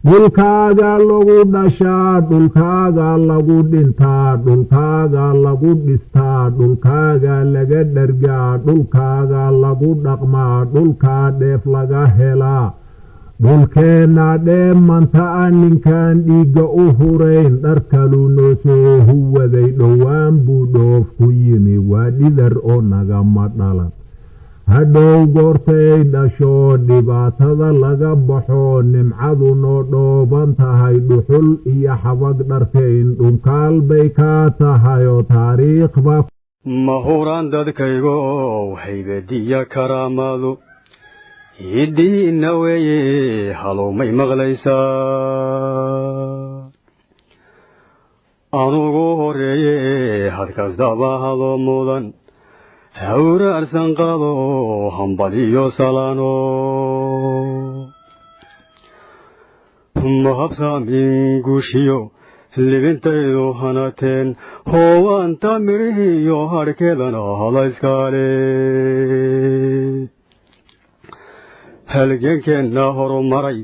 Dhulkaaga lagu dhashaa, dhulkaaga lagu dhintaa, dhulkaaga lagu dhistaa, dhulkaaga laga dhargaa, dhulkaaga lagu dhaqmaa, dhulkaa dheef laga helaa. Dhulkeenna dheemanta a ninkaan dhiigga u hurayn, dhar kaluu noo soo huwaday, dhowaan buu dhoof ku yimi, waa dhidar oo nagama dhalan. Hadhow goortay dhasho dhibaatada laga baxo, nimcadu noo dhooban tahay, dhuxul iyo xabag dharkayn dhunkaal bay kaa tahay oo taariikhba. Ma huraan dadkaygo, haybadiya karaamadu hiddihiinna weeye, halowmay maqlaysaa? Anugu horeeye hadkastaba hado mudan hawraarsan qado hambaliyo salaano, mahabsaamin guushiyo libintaydu hanateen, hoowaanta midhihiyo hadhkeedana hadlayskaale. Halgankeenna horumaray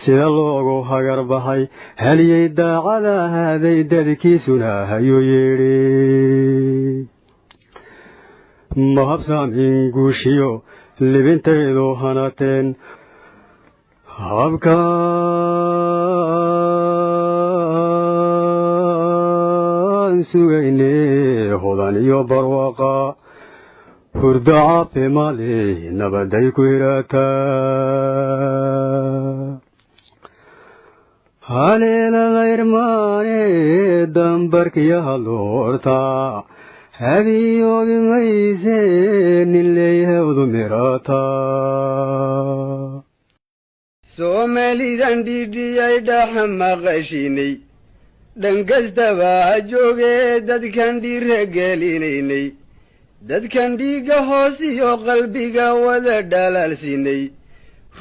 sida loogu hagar baxay, haliyey daacada ahaaday dadkiisuna hayuu yidhi. Mahabsaamin guushiyo libintaydu hanateen, habkaan sugayne hodan iyo barwaqa, hurdo caafimaade nabaday ku hirataa. Haleelada irmaane dambarkiyo hadoorta habiyoobi mayse, nin leeyahawdu mirata. Soomaalidan dhidhiyay dhaxa maqashinay, dhan kastaba ha joogee, dadkan dhiira gelinaynay, dadkan dhiigga hoos iyo qalbiga wada dhalaalsinay,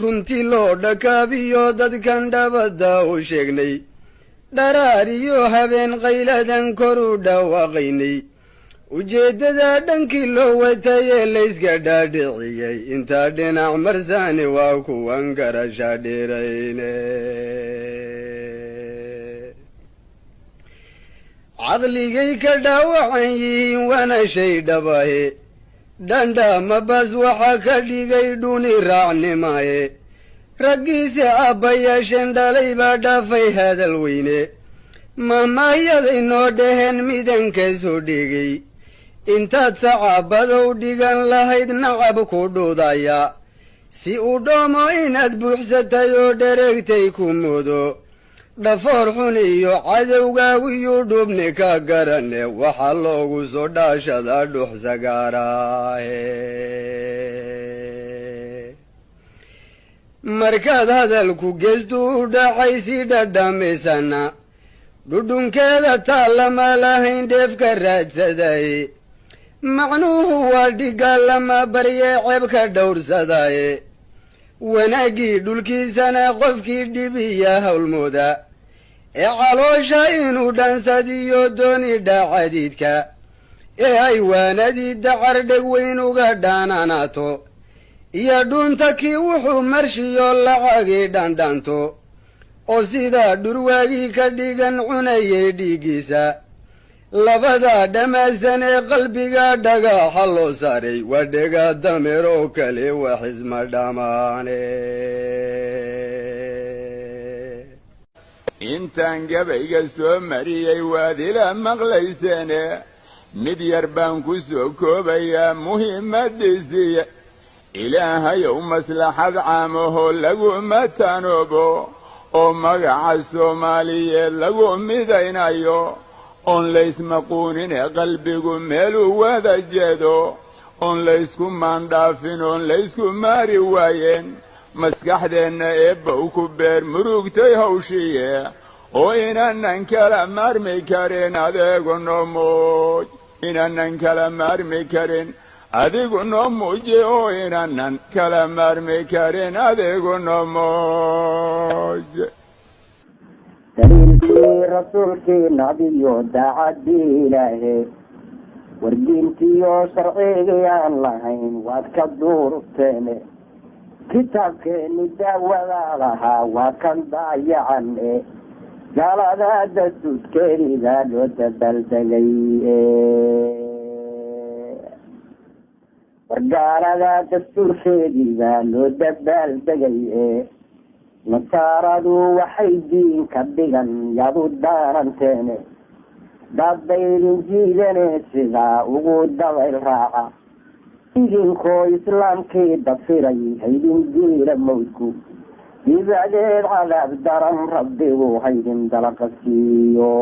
runtii loo dhakaabiyo dadkan dhabadda u sheegnay, dharaar iyo habeen qayladan kor u dhawaaqaynay, ujeeddada dhankii loo watayee layska dhaadhiciyey, intaa dhinac marsaani waa kuwan garasha dhirayne. Caqligay ka dhaawacan yihiin waana shay dhabahe, dhandhaama bas waxaa ka dhigay dhuni raacnimaye. Raggiise aabbayaasheen dhalay baa dhaafay hadal weyne, mahmaahyaday noo dhaheen midanka soo dhigay: intaad sacaabadow dhigan lahayd nacab ku dhudaya, si uu dhoomo inaad buuxsatay oo dhereegtay ku moodo, dhafoor xun iyo cadowgaagu yuu dhubni ka garane, waxaa loogu soo dhaashadaa dhux sagaaraahe. Markaad hadalku geestu u dhacay si dhadhamisana, dhudhunkeeda taa lama lahayn dheefka raadsadaye, macnuhu waa dhigga lama barye ceebka dhowrsadaye. Wanaaggii dhulkiisana qofkii dhibiya howlmooda, ee caloosha inuu dhansadiyo dooni dhacadiidka, ee ay waanadii dacar dheg weyn uga dhaananaato, iyo dhuunta kii wuxuu marshiyo lacagii dhandhanto, oo sidaa dhurwaagii ka dhigan cunayay dhiiggiisa, labada dhamaasan ee qalbiga dhagaxa loo saaray waa dhega dameer oo kale, wax isma dhammaane. Intaan gabayga soo mariyey waad ila maqlayseene, mid yar baan ku soo koobayaa muhiimadiisiiya. Ilaahayow maslaxad caamahoo laguma tanoobo, oo magaca Soomaaliyeed lagu midaynayo, oon laysmaquunine qalbigu meeluu wada jeedo, oon laysku maandhaafin, oon laysku maari waayeen, maskaxdeenna eebbow ku beer murugtay hawshiiye, oo inaanan kala maarmi karin adeegu noo muuj, inaanan kala maarmi karin adigu noo muuji, oo inaanan kala maarmi karin adigu noo muuj. Daliilkii rasuulkii nabiyo daacadii Ilaahe, wardiintiyo sharcigii aan lahayn waad ka duurteene. Kitaabkeeni daawada lahaa waa kan daayacan e gaalada dastuudkeenidaa loo dabaaldegay. War gaalada dastuurkeediibaa loo dabaaldegay e nasaaradu waxay diinka dhigan yadu daaranteene daadbaydin jiidane sidaa ugu dabayl raaca idinkoo islaamkii dafiray haydin diila mawdku dibadeed cadaab daran rabbigu haydin dalaqa siiyo.